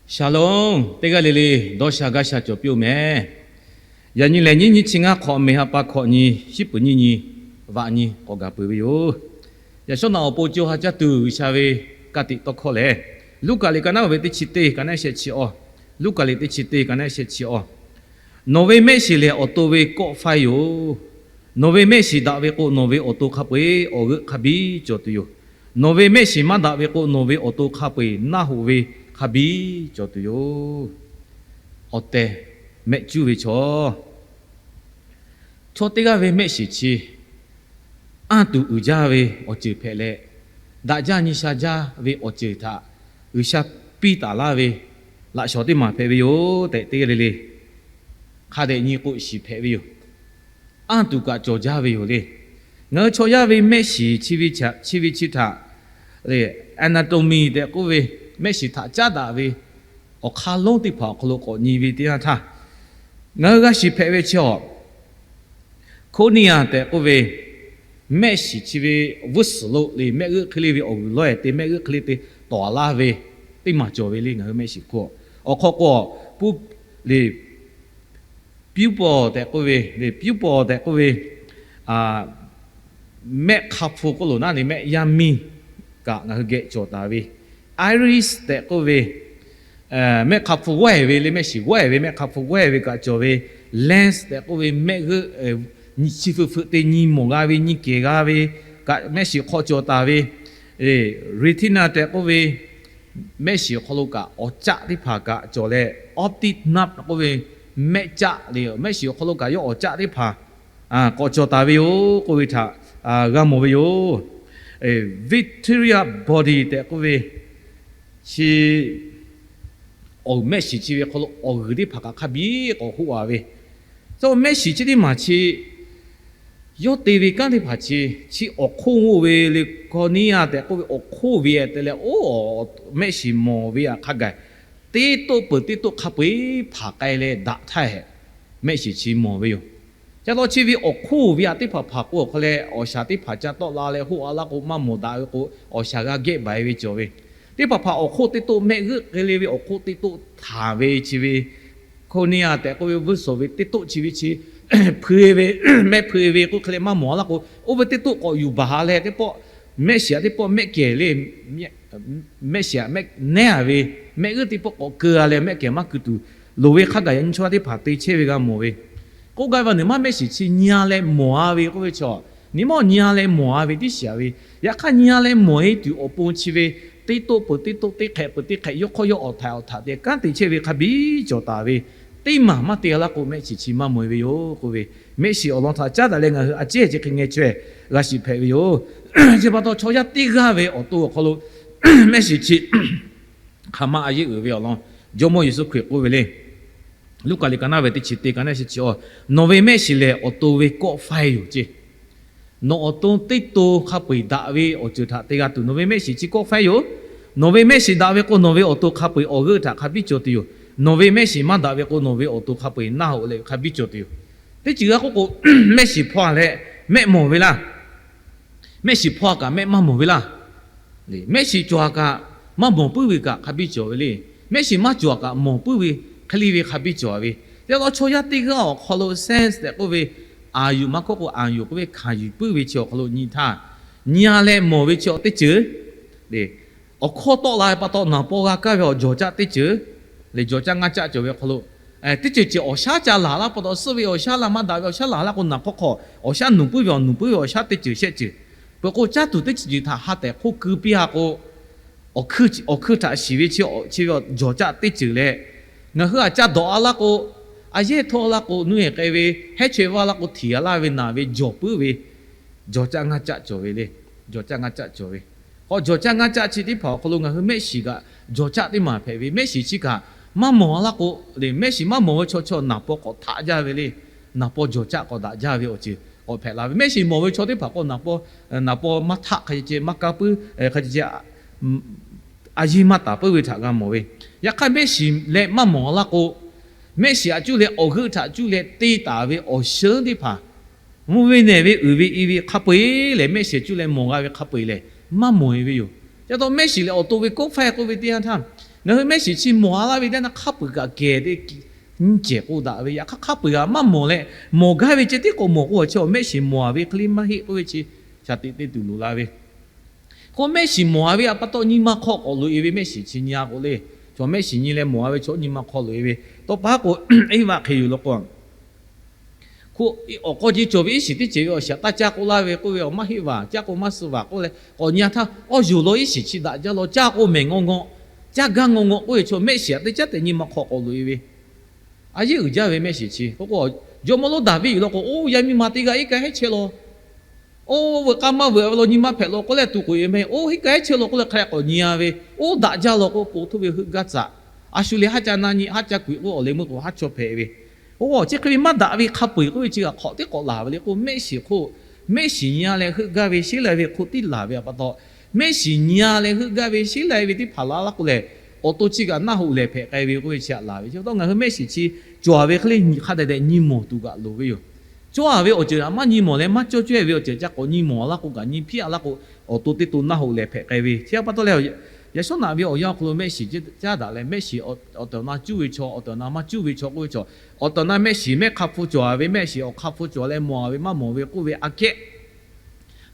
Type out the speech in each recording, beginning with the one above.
Shalom, teˇ g'aˇ le le dawˇ sha gaˇ sha cawˬ piˇ-oˆ mehˍ. Yaꞈ nyi lehˬ nyiˇ nyiˇ chi ngaˇ hk'awꞈ, May ha pa hkawꞈ nyi, shiˉ peuˍ nyiˇ nyi, vaꞈ nyi k'awꞈ gaˬ peuˬ ve yoˬ. Yaꞈ shawˉ naꞈ awˬ pon co ha caˇ tuˬ G'uiˬsha ve ka tiꞈ tawˇ hkawˇ lehˬ, Luˉkaꞈ liꞈ ka naˉ ve teˇ chi teˇ, ka naˉ shehˆ chi awˇ. Luˉkaꞈ liꞈ teˇ chi teˇ, ka naˉ shehˆ chi awˇ. Nawˬ ve mehˆ shiˍ lehˬ awˬ to ve kawˆ faiˇ yoˬ. Nawˬ ve mehˆ shiˍ daꞈ ve k'o, nawˬ ve awˬ to hk'a peu-eˬ awˬ g'euˆ hk'a biˇ cawˬ tuˬ yoˬ. Nawˬ ve mehˆ shiˍ maˇ daꞈ ve k'o, nawˬ ve awˬ to hk'a peu-eˬ naˆ hoꞈ ve hk'a biˇ cawˬ tuˬ yoˬ. Awˬ tehˬ mehˆ cuˉ ve chaw, chaw teˇ g'aˇ ve mehˆ shiˍ chi anˇ tuˬ uiˍ jaˇ ve awˬ ceuˬ hpehꞈ leh, daꞈ jaˇ nyi sha jaˇ ve awˬ ceuˬ htaꞈ G'uiˬsha piˇ taˍ laˇ ve laꞈ shawnˍ teˇ maˬ hpehꞈ ve yoˬ tehꞈ, teˇ g'aˇ le le hk'a dehꞈ nyi k'o shiˍ hpehꞈ ve yoˬ. Anˇ tuˬ kaꞈ cawˬ jaˇ ve yoˬ le. Ngaˬ hui chaw yaˇ ve mehˆ shiˍ chi ve chi htaꞈ, anatomy tehꞈ k'oˆ ve, mehˆ shiˍ htaꞈ caˉ daꞈ ve awˬ hk'aˇ lonˉ teˇ hpaˍ awˬ hk'aw lo k'awꞈ nyi ve teˇ yanˇ htaˇ, ngaˬ hui g'a shiˍ hpehꞈ ve chi awˬ, cornea tehꞈ k'oˆ ve, mehˆ shiˍ chi ve vuiˇ suhˍ lo le, mehˆ g'euˆ hk'e le ve awˬ g'uiˬ lawˉ-ehˍ te, mehˆ g'euˆ hk'e le te tawˍ laˇ ve teˇ maˬ cawˬ ve le. Ngaˬ hui mehˆ shiˍ hk'oˆ awˬ hk'aw k'o, pu le pupil tehꞈ k'oˆ ve, le pupil tehꞈ k'oˆ ve, mehˆ hk'a hpu k'oˆ loˬ naˉ le, mehˆ yaˇ miˇ kaꞈ ngaˬ hui geh cawˬ taˍ ve, iris tehꞈ k'oˆ ve, mehˆ hk'a hpu g'awehˬ ve le, mehˆ shiˍ g'awehˬ ve, mehˆ hk'a hpu g'awehˬ ve kaꞈ cawˬ ve, lens tehꞈ k'oˆ ve, mehˆ g'euˆ chi feu feu te nyi mawˬ g'a ve, nyi kehˬ g'a ve kaꞈ mehˆ shiˍ hk'aw cawˬ taˍ ve, retina tehꞈ k'oˆ ve, mehˆ shiˍ awˬ hk'aw lo kaꞈ awˬ caˆ teˇ hpaˍ kaꞈ cawˬ leh, optic nerve k'oˆ ve, mehˆ caˆ le, mehˆ shiˍ awˬ hk'aw lo kaꞈ yawˇ awˬ caˆ teˇ hpaˍ k'awꞈ cawˬ taˍ ve yoˬ k'oˆ ve htaꞈ g'a mawˬ ve yoˬ. Vitreous body tehꞈ k'oˆ ve, chi awˬ mehˆ shiˍ chi ve hk'aw lo awˬ g'uiˬ teˇ hpaˍ kaꞈ hk'a biˇ k'awꞈ hoˆ a ve, chaw mehˆ shiˍ chi teˇ maˬ chi yawˇ te ve kanˉ teˇ hpaˍ chi, chi awˬ hk'oˆ g'oˆ ve le, cornea tehꞈ k'oˆ ve awˬ hk'oˆ ve te leh, oˇ mehˆ shiˍ mawˬ ve htaꞈ hk'a gaˬ teˇ toˆ peuˬ teˇ toˆ hk'a peu-eˬ hpanˍ k'ai leh daꞈ htaˇ hehꞈ, mehˆ shiˍ chi mawˬ ve yoˬ. Ca taw chi ve awˬ hk'oˆ ve htaꞈ teˇ hpaˍ hpaˍ k'o awˬ hk'aw leh, awˬ shaˍ teˇ hpaˍ ca tawˆ la leh hoˆ a laˇ k'o, maˇ mawˬ daꞈ ve k'o, awˬ shaˍ g'a gehˆ baˬ e ve cawˬ ve, teˇ hpaˍ hpaˍ awˬ hk'oˆ teˇ toˆ, mehˆ g'euˆ hk'e le ve awˬ hk'oˆ teˇ toˆ htanˍ ve chi ve, cornea tehꞈ k'oˆ ve vuiˇ suhˍ ve teˇ toˆ chi ve chi hpui ve, mehˆ hpui ve k'oˆ hk'e leh maˇ mawˬ a laˇ k'o, oˇ ve teˇ toˆ k'awꞈ yuˬ baˬ ha leh teˇ pawˆ mehˆ shiˍ htaꞈ teˇ pawˆ mehˆ kehˬ le, mehˆ shiˍ htaꞈ mehˆ nehˉ a ve, mehˆ g'euˆ teˇ pawˆ k'awꞈ keu a leh mehˆ kehˬ maˇ keu tuˬ loˍ ve hk'a gaˬ yaꞈ nyi chaw yaˇ teˇ hpaˍ te chehˇ ve g'a mawˬ ve, k'oˆ gaˇ ve a nyi ma mehˆ shiˍ chi nyi a leh mawˬ a ve k'oˆ ve chaw, nyi ma nyi a leh mawˬ a ve tiˉ shiˍ a ve, yaꞈ hk'aˇ nyi a leh mawˬ e tuˬ awˬ pon chi ve teˇ toˆ peuˬ teˇ toˆ, teˇ hk'ehꞈ peuˬ teˇ hk'ehꞈ, yawˇ hk'awˇ yawˇ awˬ htaiˍ awˬ htaꞈ te kanˉ te chehˇ ve hk'a biˇ cawˬ taˍ ve, teˇ maˬ maˇ te a laˇ k'o mehˆ shiˍ chi maˇ mawˬ e ve yoˬ k'oˆ ve, mehˆ shiˍ awˬ lawn htaꞈ caˉ daꞈ leh ngaˬ hui a ciˉ chi hk'e ngeh chaweh g'a shiˍ hpehꞈ ve yoˬ. Chi pa taw chaw yaˇ teˇ g'aˇ ve awˬ to awˬ hk'aw lo mehˆ shiˍ chi hk'aˬ ma a yeˇ uiˍ ve awˬ lawn Jawˇmawˇ Yeˍsuˆ Hkriꞈ k'oˆ ve le. Luˉkaꞈ liꞈ ka naˉ ve teˇ chi teˇ, ka naˉ shehˆ chi awˇ, nawˬ ve mehˆ shiˍ lehˬ awˬ to ve kawˆ faiˇ yoˬ ceˇ. Nawˬ awˬ to teˇ to hk'a peu-eˬ daꞈ ve awˬ ceuˬ htaꞈ te g'a tuˬ nawˬ ve mehˆ shiˍ chi kawˆ faiˇ yoˬ. Nawˬ ve mehˆ shiˍ daꞈ ve k'o, nawˬ ve awˬ to hk'a peu-eˬ awˬ g'euˆ htaꞈ hk'a biˇ cawˬ tuˬ yoˬ. Nawˬ ve mehˆ shiˍ maˇ daꞈ ve k'o, nawˬ ve awˬ to hk'a peu-eˬ naˆ hoꞈ leh hk'a biˇ cawˬ tuˬ yoˬ. Teˇ ceuˬ g'a k'oˆ k'o, mehˆ shiˍ hpaw leh mehˆ mawˬ ve laˇ. Mehˆ shiˍ hpaw kaꞈ mehˆ maˇ mawˬ ve laˇ. Mehˆ shiˍ cawˬ kaꞈ maˇ mawˬ puiˉ ve kaꞈ hk'a biˇ cawˬ ve le. Mehˆ shiˍ maˇ cawˬ kaꞈ mawˬ puiˉ ve hk'e le ve hk'a biˇ cawˬ ve. Yaꞈ hk'aˇ chaw yaˇ teˇ g'aˇ awˬ hk'aw lo sense tehꞈ k'oˆ ve, aˍ yuˬ maˇ k'oˆ k'o aˍ yuˬ k'oˆ ve hkanˍ yuˬ puiˉ ve chi awˬ hk'aw lo nyi htaˇ, nyi a leh mawˬ ve chi awˬ teˇ ceuˬ le. Awˬ hkawˇ tawˆ la ve pa taw naˍ paw g'a kaˇ ve awˬ jawˬ caˆ teˇ ceuˬ le, jawˬ caˆ ngaˇ caˆ cawˬ ve awˬ hk'aw lo teˇ ceuˬ ceuˬ awˬ shaˉ ca laˬ laˇ pa taw, suhˆ ve awˬ shaˉ laˇ maˇ daꞈ ve awˬ shaˉ laˬ laˇ k'o, naˍ hk'aw hk'aw awˬ shaˉ nuˬ puiˉ ve awˬ nuˬ puiˉ ve awˬ shaˉ teˇ ceuˬ shehˆ ceuˬ peuˬ k'o, caˇ tuˬ teˇ ceuˬ ceuˬ htaꞈ ha tehꞈ hk'oˆ keu piˇ a k'o, awˬ hkui htaꞈ shiˍ ve chi ve jawˬ caˆ teˇ ceuˬ leh, ngaˬ hui a ca dawꞈ a laˇ k'o, a yehˇ htawˇ laˇ k'o, nuˇ eˬ k'ai ve, hehˉ chaweh vaˇ laˇ k'o, htiꞈ a laˇ ve naˬ ve jawˬ puiˉ ve jawˬ caˆ ngaˇ caˆ cawˬ ve le. Jawˬ caˆ ngaˇ caˆ cawˬ ve k'o, jawˬ caˆ ngaˇ caˆ chi teˇ hpaˍ awˬ hk'aw lo ngaˬ hui mehˆ shiˍ kaꞈ jawˬ caˆ teˇ maˬ hpehꞈ ve, mehˆ shiˍ chi kaꞈ maˇ mawˬ a laˇ k'o, le mehˆ shiˍ maˇ mawˬ ve chaw chaw naˍ paw k'awꞈ htaˆ jaˇ ve le. Naˍ paw jawˬ caˆ k'awꞈ daꞈ jaˇ ve awˬ ceuˬ k'awꞈ hpehꞈ la ve. Mehˆ shiˍ mawˬ ve chaw teˇ hpaˍ k'o, naˍ paw maˇ htaˆ hk'a ceh ceh, maˇ kaˇ puiˉ hk'a ceh ceh, a yiˇ maˇ taˍ puiˉ ve htaꞈ g'a mawˬ ve. Yaꞈ hk'aˇ mehˆ shiˍ leh maˇ mawˬ a laˇ k'o, mehˆ shiˍ a cuˇ leh awˬ g'euˆ htaꞈ cuˇ leh te taˍ ve awˬ sheunˉ teˇ hpaˍ, mvuhˇ ve nehˬ ve uiˍ ve i ve hk'a peu-eˬ lehˬ, mehˆ shiˍ cuˇ leh mawˬ g'a ve hk'a peu-eˬ lehˬ, maˇ mawˬ e ve yoˬ. Ca taw mehˆ shiˍ lehˬ awˬ to ve kawˆ faiˇ k'oˆ ve teˇ yanˇ htaˇ, Ngaˬ hui mehˆ shiˍ chi mawˬ a laˇ ve teˇ naˇ hk'a peuˬ kaꞈ kehˬ te nyiˇ cehˬ k'oˆ daꞈ ve, yaꞈ hk'aˇ hk'a peuˬ kaꞈ maˇ mawˬ leh, mawˬ gaˇ ve ceh tiˉ k'awꞈ mawˬ k'o, chi mehˆ shiˍ mawˬ a ve hk'e le maˇ heˆ k'oˆ ve chi shaˍ tiꞈ te tuˬ loˍ la ve. K'o mehˆ shiˍ mawˬ a ve a pa taw nyi ma hk'aw k'awꞈ loꞈ e ve mehˆ shiˍ chi nyi a k'o le, chaw mehˆ shiˍ nyi leh mawˬ a ve chaw nyi ma hk'aw loꞈ e ve. Tawˇ pa k'o, iˉ vaˆ hk'e yuˬ lo k'o, awˬ k'aw ce cawˬ ve iˉ shiˍ teˇ ceuˬ ve awˬ shiˍ taˇ caˇ k'oˆ laˇ ve k'oˆ ve, awˬ maˇ heˆ vaˬ, caˇ k'o maˇ suh vaˬ k'oˆ leh k'awꞈ nyi a htaˇ, awˇ yoˬ law iˉ shiˍ chi daꞈ jaˇ law, caˇ k'o mehˬ ngaw ngaw, caˇ gaˇ ngaw ngaw k'oˆ ve chaw mehˆ shiˍ a teˇ caˉ tehꞈ nyi ma hk'aw k'awꞈ loꞈ e ve. A yeˉ uiˍ jaˇ ve mehˆ shiˍ chi k'o, jawˇmawˇ lonˉ Daˍviˆ yuˬ lo k'o, oˇ yaˇ miˇ ma teˇ g'aˇ iˉ kaˆ hehˉ chehˇ law, oˇ veuꞈ k'aˇ maˇ veuꞈ ve law, nyi ma hpehꞈ law k'oˆ leh tuˬ k'oꞈ e meh, oˇ iˉ kaˆ hehˉ chehˇ law k'oˆ leh hk'a dehꞈ k'awꞈ nyi a ve, oˇ daꞈ jaˇ law k'o, po htoˇ ve heuˆ gaˇ tcaꞈ. A shu leh haˉ ca na nyi, haˉ ca kuiˬ k'o, awˬ leh meuˇ k'o haˉ chaw hpehꞈ ve. Oˇ chi hk'e ve maˇ daꞈ ve hk'a peu eˬ k'oˆ ve chi kaꞈ hk'awꞈ teˉ k'awꞈ laˬ ve le k'o, mehˆ shiˍ hk'oˆ, mehˆ shiˍ nyi a leh heuˆ gaˇ ve sheˉ lai ve hk'oˆ tiˉ laˬ ve a pa taw, mehˆ shiˍ nyi a leh heuˆ gaˇ ve sheˉ lai ve teˇ hpaˍ la laˇ k'o lehˬ, awˬ to chi kaꞈ naˆ hoꞈ lehˬ hpehꞈ k'ai ve k'oˆ ve chi htaꞈ laˬ ve. Chi pa taw ngaˬ hui mehˆ shiˍ chi cawˬ a ve hk'e le hk'a dehꞈ dehꞈ nyi mawˬ tuˬ kaꞈ loˍ ve yoˬ. Cawˇ a ve awˬ ceuˬ htaꞈ maˇ nyi mawˬ leh maˇ cawˇ cawˇ e ve awˬ ceuˬ ca k'awꞈ nyi mawˬ laˇ k'o kaꞈ nyi hpiˇ a laˇ k'o, awˬ to teˇ to naˆ hoꞈ lehˬ hpehꞈ k'ai ve. Chi a pa taw leh, yaꞈ shawˉ naꞈ ve awˬ yanˇ awˬ hk'aw lo mehˆ shiˍ caˉ daꞈ leh, mehˆ shiˍ awˬ tehˬ awˬ na cuˇ ve chaw, awˬ tehˬ awˬ na maˇ cuˇ ve chaw k'oˆ ve chaw, awˬ tehˬ awˬ na mehˆ shiˍ mehˆ hk'a hpu cawˬ a ve, mehˆ shiˍ awˬ hk'a hpu cawˬ leh mawˬ a ve maˇ mawˬ ve k'oˆ ve aꞈ kehˉ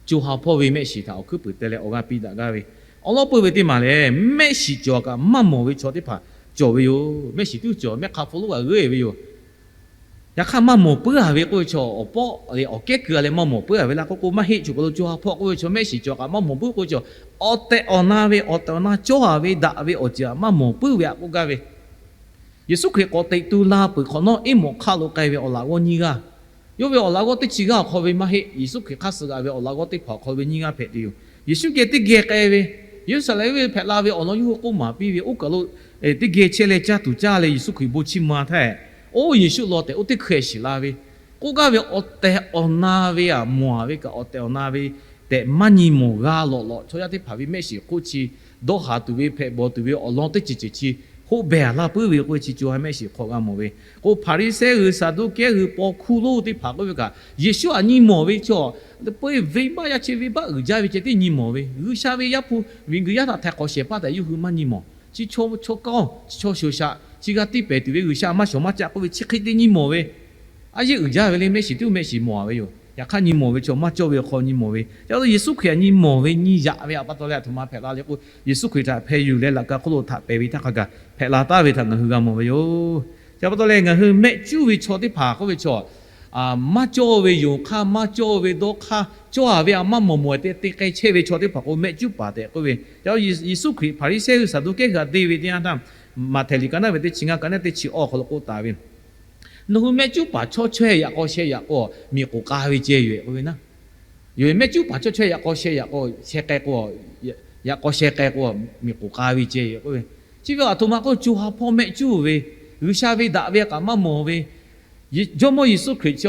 co ha hpawˇ ve mehˆ shiˍ htaꞈ awˬ hkuiˉ puiˍ te leh awˬ g'aˇ piˇ daꞈ gaˇ ve. Awˬ lawn peuˇ ve teˇ maˬ lehˬ, mehˆ shiˍ cawˬ a kaꞈ maˇ mawˬ ve chaw teˇ hpaˍ cawˬ ve yoˬ. Mehˆ shiˍ tuˉ cawˬ, mehˆ hk'a hpu lonˉ g'a g'euˆ e ve yoˬ. Yaꞈ hk'aˇ maˇ mawˬ puiˉ a ve k'oˆ ve chaw awˬ pawˆ leh awˬ kehˉ keu a leh maˇ mawˬ puiˉ a ve laˇ k'oˆ k'o, maˇ heˆ. Choˬ kaˬ lo co ha hpawˇ k'oˆ ve chaw mehˆ shiˍ cawˬ kaꞈ maˇ mawˬ puiˉ k'oˆ ve chaw, awˬ tehˬ awˬ na ve awˬ tehˬ awˬ na cawˇ a ve daꞈ ve awˬ ceuˬ maˇ mawˬ puiˉ ve aꞈ k'oˆ gaˇ ve. Yeˍsuˆ Hkriꞈ k'awꞈ teꞈ tu la peuˬ hk'awꞈ nawˉ, Eˇmawˍ hk'aˆ lo k'ai ve awˬ laꞈ g'awˇ nyiˇ g'aˇ, yawˇ ve awˬ laꞈ g'awˇ teˇ chi g'aˇ awˬ hk'aw ve maˇ heˆ. Yeˍsuˆ Hkriꞈ hk'aˇ suh g'aꞈ ve awˬ laꞈ g'awˇ teˇ hpaˍ awˬ hk'aw ve nyiˇ g'aˇ hpehꞈ tuˬ yoˬ. Yeˍsuˆ geh teˇ geh k'ai ve, Yeˍruˆsaˍlehnˍ venˇ hpehꞈ la ve awˬ lawn yawˇ hui k'oˆ maˍ piˇ ve, oˇ kaˬ lo teˇ geh chehˇ leh caˇ tuˬ caˇ leh Yeˍsuˆ Hkriꞈ bon chiˇ mvuh a htaˇ, oˇ Yeˍsuˆ law tehꞈ oˇ teˇ hkui shiˍ la ve, k'oˆ gaˇ ve awˬ tehˬ awˬ na ve aꞈ mawˬ a ve kaꞈ awˬ tehˬ awˬ na ve tehꞈ maˇ nyi mawˬ g'a lawꞈ lawꞈ. Chaw yaˇ teˇ hpaˍ ve mehˆ shiˍ hk'oˆ chi dawˇ haˍ tuˬ ve hpehꞈ bawˬ tuˬ ve awˬ lawn teˇ ceuˬ ceuˬ chi hoˆ behˬ laˇ puiˉ ve k'oˆ ve chi co ha mehˆ shiˍ hk'aw g'a mawˬ ve. K'o Hpaˍriˍsehˇ g'uiˬ, Saˍduˆkehˇ g'uiˬ, paw hkuˇ lonˉ teˇ hpaˍ k'oˆ ve kaꞈ, Yeˍsuˆ aꞈ nyi mawˬ ve chaw, peu venˇbaˆ yaˇ chi venˇbaˆ uiˍ jaˇ ve ceh tiˉ nyi mawˬ ve. G'uiˬsha ve Yaˇ hpu, miˬguiˬ yaˇ htaꞈ htaiˍ hk'awꞈ shehˍ hpaˇ tehꞈ yawˇ hui maˇ nyi mawˬ. Chi chaw, chaw kawˇ, chi chaw shoˍ shaꞈ, chi g'a tiˇ pehˍ tuˬ ve G'uiˬsha maˇ shawˍ maˇ caˆ k'oˆ ve chi hk'e te nyi mawˬ ve. A yeˉ uiˍ jaˇ ve le, mehˆ shiˍ tuˉ mehˆ shiˍ mawˬ a ve yoˬ. Yaꞈ hk'aˇ nyi mawˬ ve chaw maˇ cawˇ ve awˬ hk'aw nyi mawˬ ve. Chi pa taw Yeˍsuˆ Hkriꞈ aꞈ nyi mawˬ ve nyi yaꞈ ve a pa taw leh a htoꞈ ma hpehꞈ la le k'o, Yeˍsuˆ Hkriꞈ htaꞈ hpeh yuˬ leh laꞈ ka hk'oˆ lo htaꞈ pehˬ ve htaˇ hk'a gaˬ hpehꞈ la taˍ ve htaꞈ ngaˬ hui g'a mawˬ ve yoˬ. Chi pa taw leh ngaˬ hui mehˆ cuˉ ve chaw teˇ hpaˍ k'oˆ ve chaw, maˇ cawˇ ve yoˬ hk'aˇ, maˇ cawˇ ve dawˇ hk'aˇ, cawˇ a ve aꞈ maˇ mawˬ mawˬ te te k'ai chehˇ ve chaw teˇ hpaˍ k'o mehˆ cuˉ paˍ tehꞈ k'oˆ ve. Yeˍsuˆ Hkriꞈ Hpaˍriˍsehˇ g'uiˬ, Saˍduˆkehˇ g'uiˬ htaꞈ te ve teˇ yanˇ htaˇ, Maꞈhtehˍ liꞈ ka naˉ ve teˇ chi ngaˇ, ka naˉ teˇ chi awˇ hk'aw lo k'oˆ taˍ ve, Nawˬ hui mehˆ cuˉ paˍ chawˇ chaweh yaꞈ k'aw sheh yaꞈ k'o, miˬ k'oˍ k'a ve ceh yoˬ k'oˆ ve na. Yoˬ, mehˆ cuˉ paˍ chawˇ chaweh yaꞈ k'aw sheh yaꞈ k'o, sheh k'ai k'o, yaꞈ k'aw sheh k'ai k'o, miˬ k'oˍ k'a ve ceh yoˬ k'oˆ ve. Chi ve aˬ htoꞈ ma k'oˆ, co ha hpawˇ mehˆ cuˉ ve, G'uiˬsha ve daꞈ ve kaꞈ maˇ mawˬ ve, Jawˇmawˇ Yeˍsuˆ Hkriꞈ chi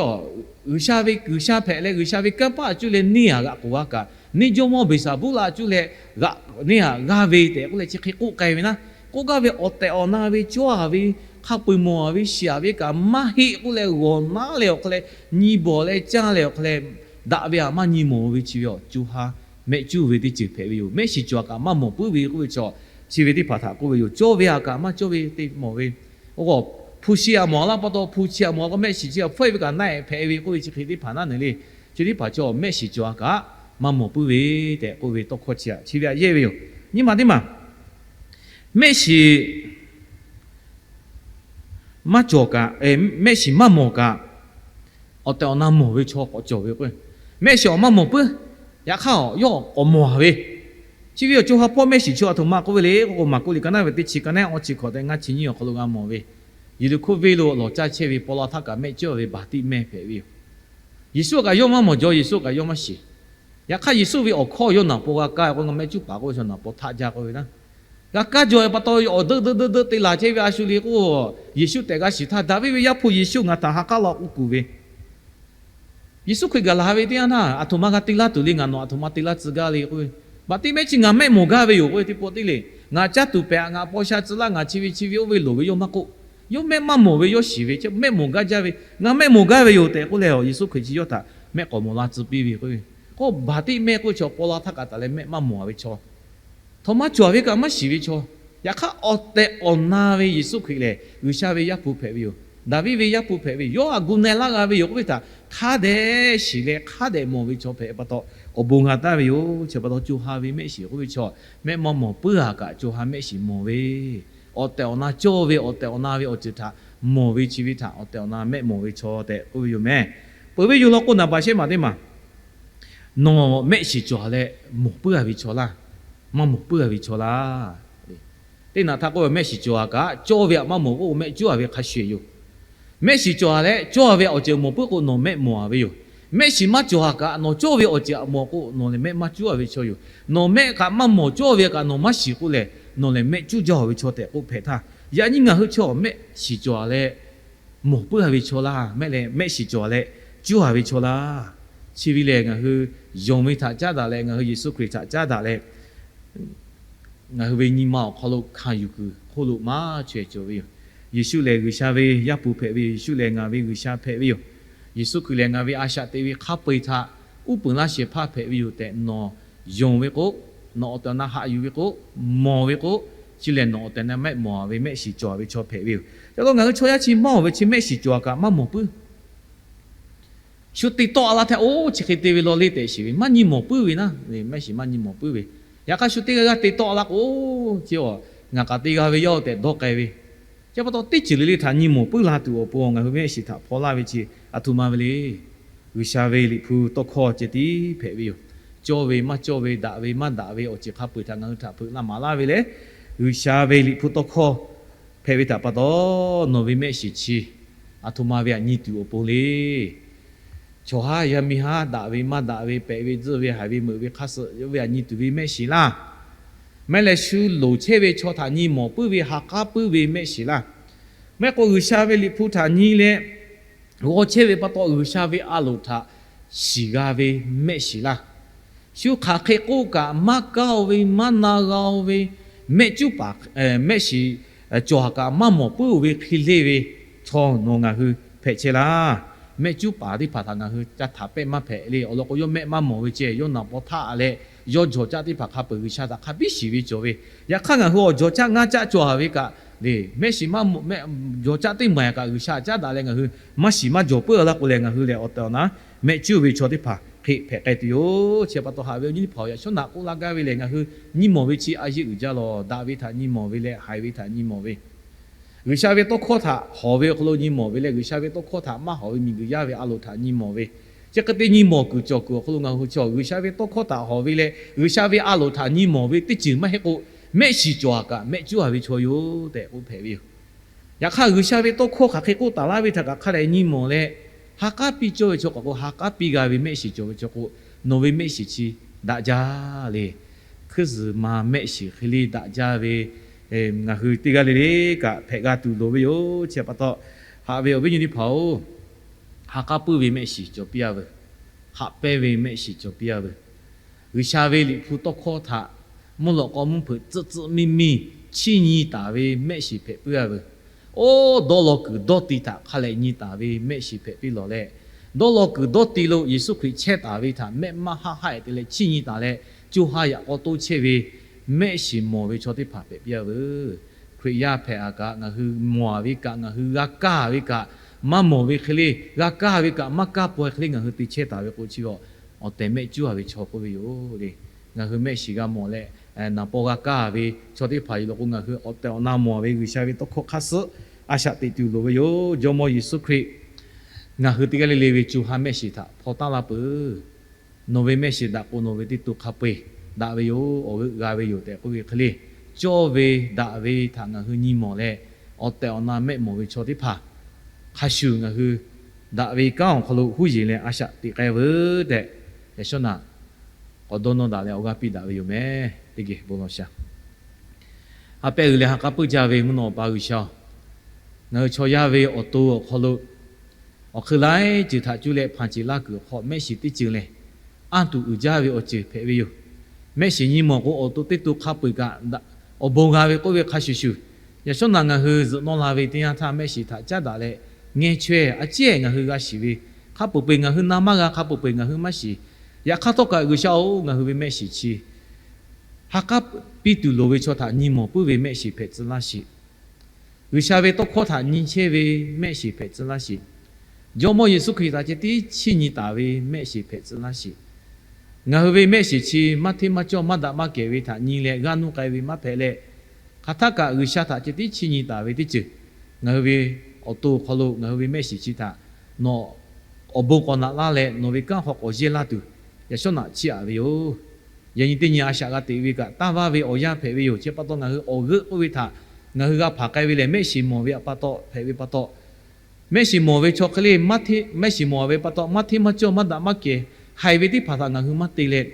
G'uiˬsha ve, G'uiˬsha hpehꞈ leh G'uiˬsha ve kanˇ paˆ cuˇ leh neˇ aꞈ g'aꞈ k'oˍ g'a kaꞈ, neˇ Jawˇmawˇ Beˍsaˍbuˆlaˆ cuˇ leh g'aꞈ neˇ aꞈ g'aˇ ve tehꞈ k'oˆ leh chi hk'e k'oˆ k'ai ve na. K'oˆ gaˇ ve awˬ tehˬ awˬ na ve cawˇ a ve, hk'a peu-eˬ mawˬ a ve shiˍ a ve kaꞈ maˇ heˆ k'oˆ leh g'awˬ naˉ leh awˬ hk'a leh, nyi bawˬ leh caˇ leh awˬ hk'a leh, daꞈ ve aꞈ maˇ nyi mawˬ ve chi ve awˬ co ha mehˆ cuˉ ve teˇ ceuˬ hpehꞈ ve yoˬ. Mehˆ shiˍ cawˬ aꞈ kaꞈ maˇ mawˬ puiˉ ve k'oˆ ve chaw, chi ve teˇ hpaˍ htaꞈ k'oˆ ve yoˬ. Cawˇ ve aꞈ kaꞈ maˇ cawˇ ve te mawˬ ve, oˇ k'o, hpu shi aꞈ mawˬ laˇ pa taw, hpu chi aꞈ mawˬ k'o mehˆ shiˍ chi hpfuhˆ e ve kaꞈ na-ehˍ hpehꞈ ve k'oˆ ve chi hk'e teˇ hpaˍ naˉ neˬ le. Chi teˇ hpaˍ chaw mehˆ shiˍ cawˬ aꞈ kaꞈ maˇ mawˬ puiˉ ve tehꞈ k'oˆ ve tawˇ hkawˇ chi aꞈ chi ve aꞈ yehˇ ve yoˬ. Nyi ma teˇ maˬ, mehˆ shiˍ maˇ cawˬ kaꞈ, mehˆ shiˍ maˇ mawˬ kaꞈ, awˬ tehˬ awˬ na mawˬ ve chaw k'awꞈ cawˬ ve k'o, mehˆ shiˍ aꞈ maˇ mawˬ puiˉ. Yaꞈ hk'aˇ yawˇ k'awꞈ mawˬ ve, chi ve awˬ co ha hpawˇ mehˆ shiˍ chi aˬ htoꞈ ma k'oˆ ve le k'oˆ k'o, Maˍkuˆ liꞈ ka naˉ ve teˇ chi ka naˉ awˇ chi hkawꞈ tehꞈ ngaˇ chi nyiˇ awˬ hk'aw lo g'a mawˬ ve, Yeˍriˆhkoˇ venˇ lo lawˬ caˇ chehˇ ve paw la htaˇ kaꞈ mehˆ cawˇ ve Baˍtiˆmehˇ hpehꞈ ve yoˬ. Yeˍsuˆ kaꞈ yawˇ maˇ mawˬ jaw, Yeˍsuˆ kaꞈ yawˇ maˇ shiˍ. Yaꞈ hk'aˇ Yeˍsuˆ ve awˬ hkawˇ yawˇ naˍ paw g'a kaˇ k'o, mehˆ cuˉ paˍ k'oˆ ve chaw naˍ paw htaˆ jaˇ k'oˆ ve na. G'a kaˇ jaw ve pa taw, awˬ deuˆ deuˆ deuˆ deuˆ te laˬ chehˇ ve a shu le k'o, Yeˍsuˆ tehꞈ g'a shiˍ htaˇ, Daˍviˆ ve Yaˇ hpu Yeˍsuˆ, ngaˬ htaꞈ ha k'aˉ law k'oˆ kuˬ ve, Yeˍsuˆ Hkriꞈ gaˬ la ve teˇ yanˇ htaˇ, aˬ htoꞈ ma g'a te laˇ tuˬ le, ngaˬ nawˬ aˬ htoꞈ ma te laˇ tcuh gaˇ le k'oˆ ve, Baˍtiˆmehˇ chi ngaˬ mehˆ mawˬ gaˇ ve yoˬ k'oˆ ve teˇ pawˆ teˇ le. Ngaˬ caˇ tuˬ pehˍ aꞈ, ngaˬ paw sha tcuh laˇ, ngaˬ chi ve chi ve oˇ ve loˍ ve yawˇ maˇ k'oˆ. Yawˇ mehˆ maˇ mawˬ ve, yawˇ shiˍ ve, mehˆ mawˬ gaˇ jaˇ ve, ngaˬ mehˆ mawˬ gaˇ ve yoˬ tehꞈ k'oˆ leh, Yeˍsuˆ Hkriꞈ chi yawˇ htaꞈ mehˆ k'awꞈ mawˬ la tcuh piˇ ve k'oˆ ve. K'o Baˍtiˆmehˇ k'oˆ ve chaw paw la htaˇ kaꞈ taˍ leh mehˆ maˇ mawˬ ve chaw, htoꞈ ma cawˬ ve kaꞈ maˇ shiˍ ve chaw, Yaꞈ hk'aˇ, awˬ tehˬ awˬ na ve Yeˍsuˆ Hkriꞈ lehˬ, G'uiˬsha ve Yaˇ hpu hpehꞈ ve yoˬ. Daˍviˆ ve Yaˇ hpu hpehꞈ ve yoˬ. Yawˇ htaꞈ gu na laˇ g'a ve yoˬ k'oˆ ve htaꞈ hk'a dehꞈ shiˍ leh hk'a dehꞈ mawˬ ve chaw hpehꞈ pa taw, awˬ bon g'a taˍ ve yoˬ. Chi pa taw, co ha ve mehˆ shiˍ k'oˆ ve chaw, mehˆ maˇ mawˬ puiˉ a kaꞈ co ha mehˆ shiˍ mawˬ ve, awˬ tehˬ awˬ na cawˇ ve, awˬ tehˬ awˬ na ve awˬ ceuˬ htaꞈ mawˬ ve chi ve htaꞈ awˬ tehˬ awˬ na mehˆ mawˬ ve chaw tehꞈ k'oˆ ve yoˬ meh. Peuˬ ve yoˬ law k'o, naˍ baˍ shehˉ maˬ teˇ maˬ, nawˬ mehˆ shiˍ cawˬ leh mawˬ puiˉ a ve chaw laˇ, maˇ mawˬ puiˉ a ve chaw laˇ. Teˇ naꞈ htaˇ k'oˆ ve, mehˆ shiˍ cawˬ a kaꞈ cawˇ ve htaꞈ maˇ mawˬ k'o, mehˆ cuˉ a ve hk'a shuˍ yoˬ. Mehˆ shiˍ cawˬ a leh cawˇ ve awˬ ceuˬ mawˬ puiˉ k'o, nawˬ mehˆ mawˬ a ve yoˬ. Mehˆ shiˍ maˇ cawˬ a kaꞈ nawˬ cawˇ ve awˬ ceuˬ htaꞈ mawˬ k'o, nawˬ lehˬ mehˆ maˇ cuˉ a ve chaw yoˬ. Nawˬ mehˆ kaꞈ maˇ mawˬ, cawˇ ve kaꞈ nawˬ maˇ shiˍ k'o lehˬ, nawˬ lehˬ mehˆ cuˉ jaˇ ve chaw tehꞈ k'oˆ hpehꞈ htaˇ, yaꞈ nyi ngaˬ hui chaw mehˆ shiˍ cawˬ a leh mawˬ puiˉ a ve chaw laˇ, mehˆ leh mehˆ shiˍ cawˬ a leh cuˉ a ve chaw laˇ. Chi ve lehˬ, ngaˬ hui yonˍ ve htaꞈ caˉ daꞈ leh, ngaˬ hui Yeˍsuˆ Hkriꞈ htaꞈ caˉ daꞈ leh, ngaˬ hui ve nyi ma awˬ hk'aw lo hkanˍ yuˬ kuiˬ hk'oˆ lo maˇ chaweh cawˬ ve yoˬ. Yeˍsuˆ lehˬ G'uiˬsha ve Yaˇ hpu hpehꞈ ve yoˬ. Yeˍsuˆ lehˬ ngaˬ ve G'uiˬsha hpehꞈ ve yoˬ. Yeˍsuˆ Hkriꞈ lehˬ ngaˬ ve a shaꞈ teꞈ ve hk'a peu-eˬ htaꞈ uˉ peunˍ laˇ shehˍ hpaˇ hpehꞈ ve yoˬ tehꞈ nawˬ yonˍ ve k'o, nawˬ awˬ tehˬ awˬ na haꞈ yuˬ ve k'o, mawˬ ve k'o, chi lehˬ nawˬ awˬ tehˬ na mehˆ mawˬ ve mehˆ shiˍ cawˬ ve chaw hpehꞈ ve yoˬ. Ca lo ngaˬ hui chaw yaˇ chi maˇ mawˬ ve chi mehˆ shiˍ cawˬ a kaꞈ maˇ mawˬ puiˉ. Shu te tawˆ a laˇ htaˇ, oˇ chi hk'e te ve law leˇ tehꞈ shiˍ ve, maˇ nyi mawˬ puiˉ ve naˉ, mehˆ shiˍ maˇ nyi mawˬ puiˉ ve. Yaꞈ hk'aˇ shu teˇ g'aˇ g'aˇ te tawˆ a laˇ k'o, chi a, ngaˬ k'aꞈ te g'a ve yoˬ tehꞈ dawˇ k'ai ve. Chi pa taw teˇ ceuˬ le le htaꞈ nyi mawˬ puiˉ la tuˬ awˬ pon ngaˬ hui mehˆ shiˍ htaꞈ hpaw laˇ ve chi aˬ htoꞈ ma ve le. G'uiˬsha ve Liꞈ hpu tawˇ hkawˇ ceh tiˉ hpehꞈ ve yoˬ. Cawˇ ve maˇ cawˇ ve, daꞈ ve maˇ daꞈ ve awˬ ceuˬ hk'a peu-eˬ htaꞈ ngaˬ hui htaꞈ hpeuꞈ la maˍ laˇ ve leh, G'uiˬsha ve Liꞈ hpu tawˇ hkawˇ hpehꞈ ve htaꞈ pa taw, nawˬ ve mehˆ shiˍ chi aˬ htoꞈ ma ve htaꞈ nyi tuˬ awˬ pon le. Chaw haˉ yaˇ miˇ haˉ daꞈ ve maˇ daꞈ ve, pehꞈ ve tzuhˆ ve, haiˬ ve meuꞈ ve hk'a suh ve htaꞈ nyi tuˬ ve mehˆ shiˍ laˇ. Mehˆ leh shu loˍ chehˇ ve chaw htaꞈ nyi mawˬ puiˉ ve ha k'aˉ puiˉ ve mehˆ shiˍ laˇ. Mehˆ k'o G'uiˬsha ve Liꞈ hpu htaꞈ nyi leh g'aw chehˇ ve pa taw, G'uiˬsha ve a loˍ htaꞈ shiˍ g'a ve mehˆ shiˍ laˇ. Shu hk'aˬ hk'e k'oˆ kaꞈ maˇ kaˇ-o ve, maˇ na g'a-o ve, mehˆ cuˉ paˍ, mehˆ shiˍ cawˬ a kaꞈ maˇ mawˬ puiˉ-o ve hk'e leˇ ve chaw nawˬ ngaˬ hui hpehꞈ chehˇ laˇ. Mehˆ cuˉ paˍ teˇ hpaˍ htaꞈ ngaˬ hui ca htaꞈ pehˆ maˇ hpehꞈ le. Awˬ lawn k'o, yawˇ mehˆ maˇ mawˬ ve ceh, yawˇ naˍ paw htaˆ leh yawˇ jawˬ caˆ teˇ hpaˍ hk'a peu-eˬ G'uiˬsha htaꞈ hk'a biˇ shiˍ ve cawˬ ve. Yaꞈ hk'aˇ ngaˬ hui awˬ jawˬ caˆ ngaˇ caˆ cawˬ a ve kaꞈ le, mehˆ shiˍ maˇ, jawˬ caˆ teˇ maˬ kaꞈ G'uiˬsha htaꞈ caˉ daꞈ leh ngaˬ hui maˇ shiˍ maˇ jawˬ puiˉ a laˇ k'o leh, ngaˬ hui lehˬ awˬ tehˬ awˬ na mehˆ cuˉ ve chaw teˇ hpaˍ hk'e hpehꞈ k'ai tuˬ yoˬ. Chi pa taw haꞈ ve awˬ nyi teˇ hpaˍ-oˬ, yaꞈ shawˉ naꞈ k'oˆ laˇ gaˇ ve lehˬ, ngaˬ hui nyi mawˬ ve chi a yeˇ uiˍ jaˇ lawˬ. Daꞈ ve htaꞈ nyi mawˬ ve leh haiˬ ve htaꞈ nyi mawˬ ve, G'uiˬsha ve tawˇ hkawˇ htaꞈ hawˍ ve awˬ hk'aw lo nyi mawˬ ve leh, G'uiˬsha ve tawˇ hkawˇ htaꞈ maˇ hawˍ ve miˬguiˬ yaˇ ve a loˍ htaꞈ nyi mawˬ ve, chi hk'e te nyi mawˬ kuiˬ cawˬ kuiˬ awˬ hk'aw lo ngaˬ hui chaw G'uiˬsha ve tawˇ hkawˇ htaꞈ hawˍ ve leh G'uiˬsha ve a loˍ htaꞈ nyi mawˬ ve teˇ ceuˬ maˇ heˆ k'o, mehˆ shiˍ cawˬ a kaꞈ mehˆ cuˉ a ve chaw yoˬ tehꞈ k'oˆ hpehꞈ ve yoˬ. Yaꞈ hk'aˇ G'uiˬsha ve tawˇ hkawˇ hk'aˬ hk'e k'oˆ taˍ laˇ ve htaꞈ kaꞈ hk'a dehꞈ nyi mawˬ leh, ha k'aˉ piˇ cawˇ ve chaw k'awꞈ k'o, ha k'aˉ piˇ g'a ve mehˆ shiˍ cawˬ ve chaw k'o, nawˬ ve mehˆ shiˍ chi daꞈ jaˇ le. Hkuiˉ zuhˬ ma mehˆ shiˍ hk'e le daꞈ jaˇ ve ngaˬ hui teˇ g'aˇ le le kaꞈ hpehꞈ g'a tuˬ loˍ ve yoˬ. Chi pa taw, haꞈ ve awˬ viˉ nyi teˇ hpaˍ-oˬ, ha k'aˉ puiˉ ve mehˆ shiˍ cawˬ piˇ a veuˬ. Haꞈ pehnˇ ve mehˆ shiˍ cawˬ piˇ a veuˬ. G'uiˬsha ve Liꞈ hpu tawˇ hkawˇ htaꞈ mvuhˇ lawꞈ k'aw mvuhˇ hpeuꞈ tcuhˆ tcuhˆ miˇ miˇ chiˇ nyi taˍ ve mehˆ shiˍ hpehꞈ puiˉ a veuˬ. Oˇ dawˇ law kuiˬ dawˇ ti htaꞈ hk'a lehꞈ nyi taˍ ve mehˆ shiˍ hpehꞈ piˇ lawˬ leh, dawˇ law kuiˬ dawˇ ti lo Yeˍsuˆ Hkriꞈ chehˇ taˍ ve htaꞈ mehˆ maˇ haˆ haˆ-e te leh chiˇ nyi taˍ leh, co ha yaꞈ k'aw toˇ chehˇ ve mehˆ shiˍ mawˬ ve chaw teˇ hpaˍ hpehꞈ piˇ a veuˬ. Hkriꞈ yaˇ hpehꞈ a kaꞈ, ngaˬ hui mawˬ a ve kaꞈ, ngaˬ hui g'a kaˇ ve kaꞈ, maˇ mawˬ ve hk'e le g'a kaˇ ve kaꞈ, maˇ kaˇ pawehˇ hk'e le ngaˬ hui te chehˇ taˍ ve k'o, chi awˬ tehˬ mehˆ cuˉ a ve chaw k'oˆ ve yoˬ le. Ngaˬ hui mehˆ shiˍ g'a mawˬ leh, naˍ paw g'a kaˇ ve chaw teˇ hpaˍ yoˬ law k'o, ngaˬ hui awˬ tehˬ awˬ na mawˬ ve G'uiˬsha ve tawˇ hkawˇ hk'aˇ suhˉ a shaꞈ teꞈ tuˬ loˍ ve yoˬ. Jawˇmawˇ Yeˍsuˆ Hkriꞈ ngaˬ hui teˇ g'aˇ le le ve co ha mehˆ shiˍ htaꞈ hpaw taˉ laˇ peuˬ. Nawˬ ve mehˆ shiˍ daꞈ k'o, nawˬ ve teˇ to hk'a peu-eˬ daꞈ ve yoˬ, awˬ g'euˆ g'a ve yoˬ tehꞈ k'oˆ ve hk'e le, cawˇ ve daꞈ ve htaꞈ ngaˬ hui nyi mawˬ leh, awˬ tehˬ awˬ na mehˆ mawˬ ve chaw teˇ hpaˍ hk'a shuˍ ngaˬ hui daꞈ ve kanˉ awˬ hk'aw lo huˉ yeˬ leh a shaꞈ teꞈ k'ai veuˬ tehꞈ, yaꞈ shawˉ naꞈ k'awꞈ dawˇ nawˇ daꞈ leh awˬ g'aˇ piˇ daꞈ ve yoˬ meh. Teˇ geh bon lawˬ shaˍ. Ha pehˇ g'uiˬ leh ha k'aˉ puiˉ jaˇ ve mvuhˇ naw awˬ pa G'uiˬsha-oˬ, ngaˬ hui chaw yaˇ ve awˬ to awˬ hk'aw lo awˬ hk'eun laiˉ ceuˬ htaꞈ cuˇ leh hpanˍ ceˬ laˇ kuiˬ awˬ hk'aw mehˆ shiˍ teˇ ceuˬ lehˬ, anˇ tuˬ uiˍ jaˇ ve awˬ ceuˬ hpehꞈ ve yoˬ. Mehˆ shiˍ nyi mawˬ k'o, awˬ to teˇ to hk'a peu-eˬ kaꞈ awˬ bon g'a ve k'oˆ ve hk'a shuˍ shuˍ, yaꞈ shawˉ naꞈ ngaˬ hui zuhꞈ nawˇ la ve teˇ yanˇ htaˇ mehˆ shiˍ htaꞈ caˉ daꞈ leh, ngeh chaweh a ciˉ ngaˬ hui g'a shiˍ ve, hk'a peu-eˬ ngaˬ hui na maˇ g'a, hk'a peu-eˬ ngaˬ hui maˇ shiˍ. Yaꞈ hk'aˇ htawˇ kaꞈ G'uiˬsha-oˬ, ngaˬ hui ve mehˆ shiˍ chi Ha k'aˉ piˇ tuˬ loˍ ve chaw htaꞈ nyi mawˬ puiˉ ve mehˆ shiˍ hpehꞈ tcuh laˇ sheˍ. G'uiˬsha ve tawˇ hkawˇ htaꞈ nyi chehˇ ve mehˆ shiˍ hpehꞈ tcuh laˇ sheˍ. Jawˇmawˇ Yeˍsuˆ Hkriꞈ htaꞈ ceh tiˉ chiˇ nyi taˍ ve mehˆ shiˍ hpehꞈ tcuh laˇ sheˍ. Ngaˬ hui ve mehˆ shiˍ chi maˇ hteˇ maˇ cawˇ maˇ daꞈ maˇ kehˬ ve htaꞈ nyi leh g'aˇ nuˇ k'ai ve maˇ hpehꞈ leh, hk'aˬ htaˇ kaꞈ G'uiˬsha htaꞈ ceh tiˉ chiˇ nyi taˍ ve teˇ ceuˬ, ngaˬ hui ve awˬ to awˬ hk'aw lo ngaˬ hui ve mehˆ shiˍ chi htaꞈ nawˬ awˬ bon k'awꞈ naꞈ laˇ leh nawˬ ve kanˉ hk'aw k'awꞈ yehˇ laˇ tuˬ, yaꞈ shawˉ naꞈ chiˇ aꞈ ve yoˬ. Yaꞈ nyi teˇ nyi a shaꞈ g'a teꞈ ve kaꞈ, taˇ vaˇ ve awˬ yanˇ hpehꞈ ve yoˬ. Chi pa taw ngaˬ hui awˬ g'euˆ k'oˆ ve htaꞈ ngaˬ hui g'a hpanˍ k'ai ve lehˬ, mehˆ shiˍ mawˬ ve pa taw hpehꞈ ve pa taw, mehˆ shiˍ mawˬ ve chaw hk'e le, mehˆ shiˍ mawˬ ve pa taw maˇ hteˇ maˇ cawˇ maˇ daꞈ maˇ kehˬ haiˬ ve teˇ hpaˍ htaꞈ ngaˬ hui maˇ te leh,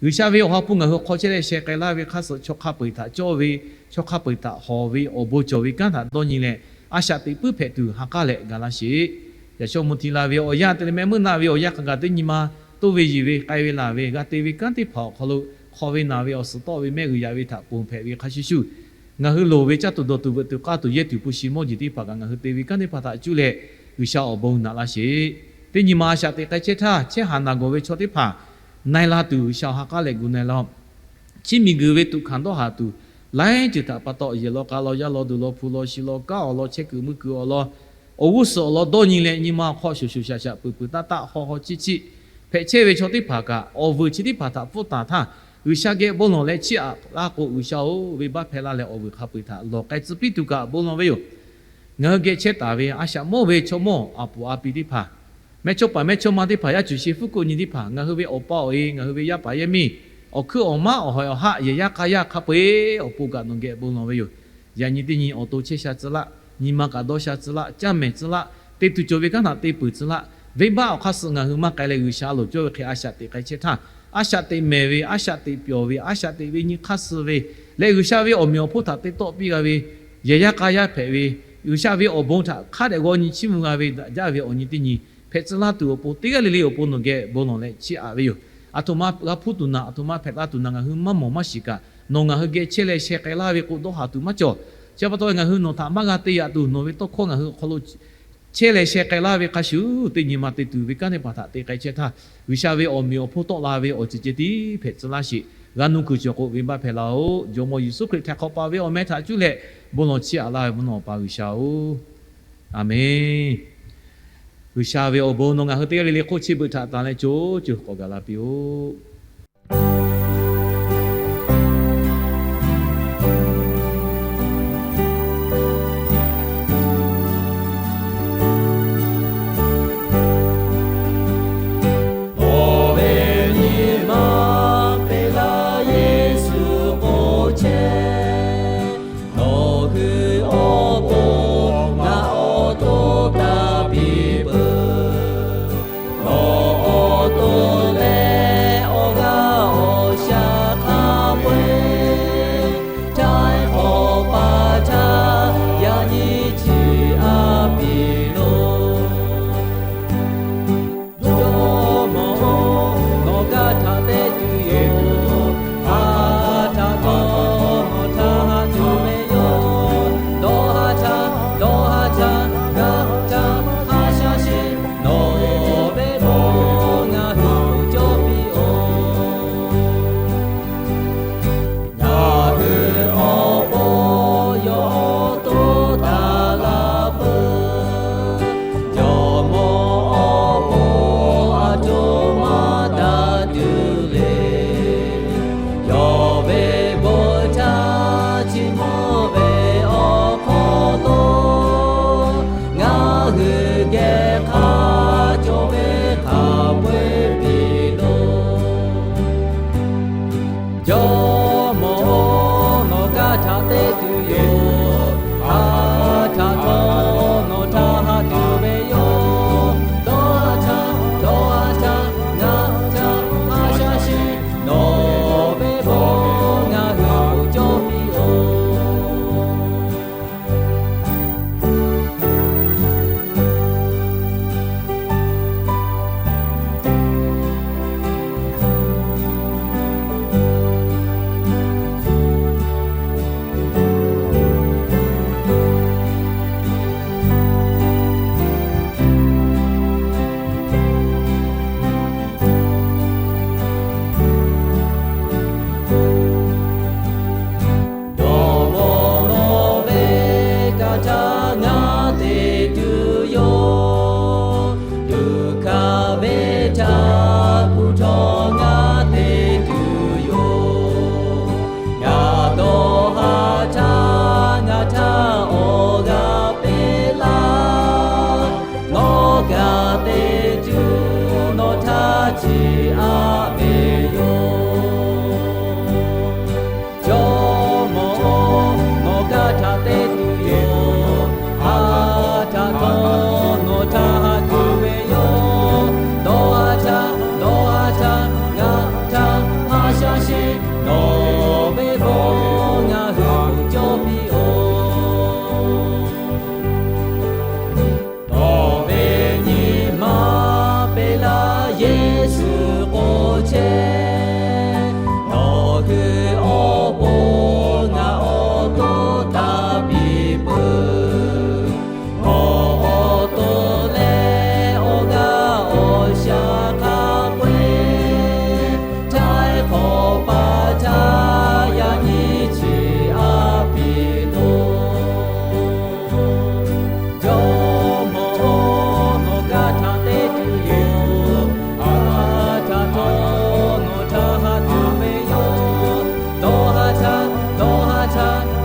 G'uiˬsha ve awˬ ha hpu ngaˬ hui hk'aw chehˇ leh sheh k'ai laˇ ve hk'aˇ suh, chaw hk'a peu-eˬ htaꞈ cawˇ ve, chaw hk'a peu-eˬ htaꞈ hawˍ ve awˬ bon cawˬ ve kanˉ htaꞈ dawˇ nyi leh, a shaꞈ teꞈ puiˉ hpehꞈ tuˬ ha k'aˉ leh ga laˇ sheˍ. Yaꞈ shawˉ mvuh hti la ve awˬ yanˇ te leh mehˆ meuˇ naˆ ve awˬ yanˇ hk'a gaˬ teˇ nyi ma toˇ ve yiˬ ve k'ai ve laˬ ve g'a te ve kanˉ teˇ hpaˍ awˬ hk'aw lo, hk'aw ve naˬ ve awˬ suhˍ tawˆ ve mehˆ g'uiˬ yaꞈ ve htaꞈ ponˬ hpehꞈ ve hk'a shuˍ shuˍ, ngaˬ hui loˍ ve caˇ tuˬ dawˬ tuˬ veuꞈ tuˬ k'aˇ tuˬ yehˇ tuˬ hpu shi mawˇ jeˬ teˇ hpaˍ kaꞈ ngaˬ hui te ve kanˉ teˇ hpaˍ htaꞈ cuˇ leh G'uiˬsha awˬ bon naꞈ laˇ sheˍ. Teˇ nyi ma a shaꞈ teꞈ k'ai chehˇ htaˇ, chehˇ haˍ naˬ gawˬ ve chaw teˇ hpaˍ na-e la tuˬ G'uiˬsha awˬ ha k'aˉ leh gu na-e laˇ-oˆ. Chi miˬguiˬ ve tuꞈ hkanˍ dawˇ haˍ tuˬ laiˉ ceuˬ htaꞈ pa taw, yehˬ law k'a law, yaˇ law duˬ law, hpu law shi law, kanˉ awˬ lawn, chehˇ kuiˬ mui kuiˬ awˬ lawn, awˬ g'uˇ suhˍ awˬ lawn dawˇ nyi leh nyi ma awˬ hk'aw shoˍ shoˍ shaˍ shaˍ peuˬ peuˬ taˆ taˆ haw haw chiˆ chiˆ hpehꞈ chehˇ ve chaw teˇ hpaˍ kaꞈ, awˬ vuiˬ chi teˇ hpaˍ htaꞈ pfuhˇ taˍ htaˇ, G'uiˬsha geh bon lawˬ leh chiˇ aꞈ laˇ k'o, G'uiˬsha-oˬ, venˇbaˆ hpehˇ laˇ leh awˬ vuiˬ hk'a peu-eˬ htaꞈ lawˬ k'ai tcuh piˇ tuˬ kaꞈ bon lawˬ ve yoˬ. Ngaˬ hui geh chehˇ taˍ ve a shaꞈ mawˇ ve chaw mawˇ a puˍ a pi teˇ hpaˍ, mehˇchawˇpaˍ mehˇchawˇma teˇ hpaˍ, yaˇ cuˬ she fuˉ koˆ nyi teˇ hpaˍ, ngaˬ hui ve awˬ pa awˬ e, ngaˬ hui ve yaˇ paˍ yaˇ miˇ, awˬ hkuiˉ awˬ maˉ, awˬ hawehˬ awˬ haˆ, yehˬ yaˇ k'a yaˇ hk'a peu-eˬ awˬ pon kaꞈ nawˬ geh bon lawˬ ve yoˬ. Yaꞈ nyi teˇ nyi awˬ to chehˇ sha tcuh laˇ, nyi ma kaꞈ dawˇ sha tcuh laˇ, caˇ mehˍ tcuh laˇ, te tuˬ cawˬ ve kanˉ htaꞈ te peuˬ tcuh laˇ, venˇbaˆ awˬ hk'aˇ suh ngaˬ hui maˇ k'ai leh G'uiˬsha loˍ cawˇ ve hk'e a shaꞈ teꞈ k'ai chehˇ htaˇ, a shaꞈ teꞈ mehˍ ve, a shaꞈ teꞈ pyawˬ ve, a shaꞈ teꞈ ve nyi hk'aˇ suh ve leh G'uiˬsha ve awˬ meꞈ awˬ hponˇ htaꞈ te tawˆ piˇ g'a ve, yehˬ yaˇ k'a yaˇ hpehꞈ ve, G'uiˬsha ve awˬ bon htaꞈ hk'a dehꞈ g'aw nyi chiˇ mvuh g'a ve daꞈ jaˇ ve awˬ nyi teˇ nyi hpehꞈ tcuh laˇ tuˬ awˬ pon, teˇ g'aˇ le le awˬ pon nawˬ geh bon lawˬ leh chiˇ aꞈ ve yoˬ. Aˬ htoꞈ ma g'a hpuˇ tuˬ naꞈ, aˬ htoꞈ ma hpehꞈ la tuˬ naꞈ ngaˬ hui maˇ mawˬ maˇ shiˍ kaꞈ, nawˬ ngaˬ hui geh chehˇ leh sheh k'ai laˇ ve k'o, dawˇ haˍ tuˬ maˇ cawˬ. Chi pa taw ngaˬ hui nawˬ htaꞈ maˇ g'a te yaꞈ tuˬ, nawˬ ve tawˇ hkawˇ ngaˬ hui awˬ hk'aw lo chehˇ leh sheh k'ai laˇ ve hk'a shuˍ, teˇ nyi ma te tuˬ ve kanˉ teˇ hpaˍ htaꞈ te k'ai chehˇ htaˇ, G'uiˬsha ve awˬ meꞈ awˬ hponˇ tawˆ la ve awˬ ceuˬ ceh tiˉ hpehꞈ tcuh laˇ sheˍ. G'a nuˇ kuiˬ cawˬ k'o, venˇbaˆ hpehˇ laˇ-oˆ. Jawˇmawˇ Yeˍsuˆ Hkriꞈ htaꞈ hk'awꞈ paˍ ve awˬ meh htaꞈ cuˇ leh bon lawˬ chiˇ aꞈ laˇ ve mvuhˇ naw pa G'uiˬsha-oˬ, Aˍmenˇ. G'uiˬsha ve awˬ bon nawˬ ngaˬ hui teˇ g'aˇ le le hk'oˆ chi beuꞈ htaꞈ tanˬ leh co ceuˬ k'awꞈ gaˬ la piˇ-oˆ. Awˬ ve nyi ma hpehꞈ la Yeˍsuˆ k'oˆ chehˇ. Nawˬ hui awˬ pon ngaˬ awˬ to taˍ piˇ peuˬ. Nawˬ awˬ to leh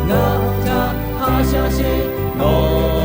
ngaˬ htaꞈ haꞈ sha sheˍ nawˬ